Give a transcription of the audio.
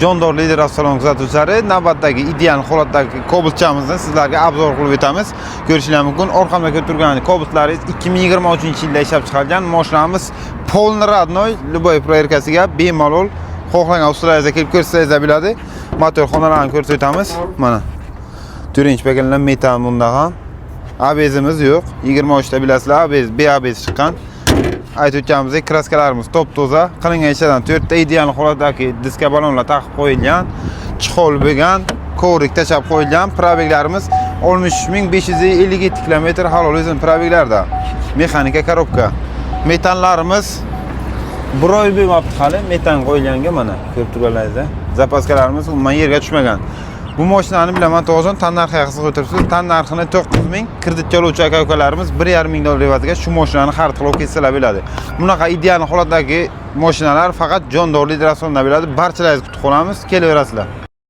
Jondor Lider avtosalon kuzatuvchilari, navbatdagi ideal holatdagi Cobaltchamizni sizlarga обзор qilib o'tamiz. Ko'rishinglar mumkin. Orqamda ko'rib turgan Cobaltlaringiz 2023-yilda ishlab chiqarilgan. Mashinamiz полный родной, любой проверка siga bemalol xohlagan ustalaringizga kelib ko'rsangiz bo'ladi. Motor xonalarini ko'rsatib o'tamiz. Mana. 4 pakallar metan bunda ham. ABSimiz yo'q. 23 ta bilasizlar, ABS, BABS chiqqan. Aytib o'tganimizdek, краска larimiz top toza. Qilingan ishlardan 4 ta ideal holatdagi diska balonlar taqib qo'yilgan, чехол bo'lgan, коврик tashlab qo'yilgan. Пробег larimiz 63 557 kilometr halol o'zini пробег larda. Mexanika коробка. Metanlarimiz bir oy bo'lmabdi hali metan qo'yilganga, mana ko'rib turganlaringizda. Запаска larimiz umuman yerga tushmagan. Bu mashinani bilaman, to'g'ri, tan narxiga qiziqib o'tiribsiz. Tan narxini 9000, kreditga oluvchi aka ukalarimiz 1,5 ming dollar evaziga shu mashinani xarid qilib ketsalar bo'ladi. Bunaqa ideal holatdagi mashinalar faqat Jondor Lider bo'ladi. Barchalaringizni kutib qolamiz, kelaverasizlar.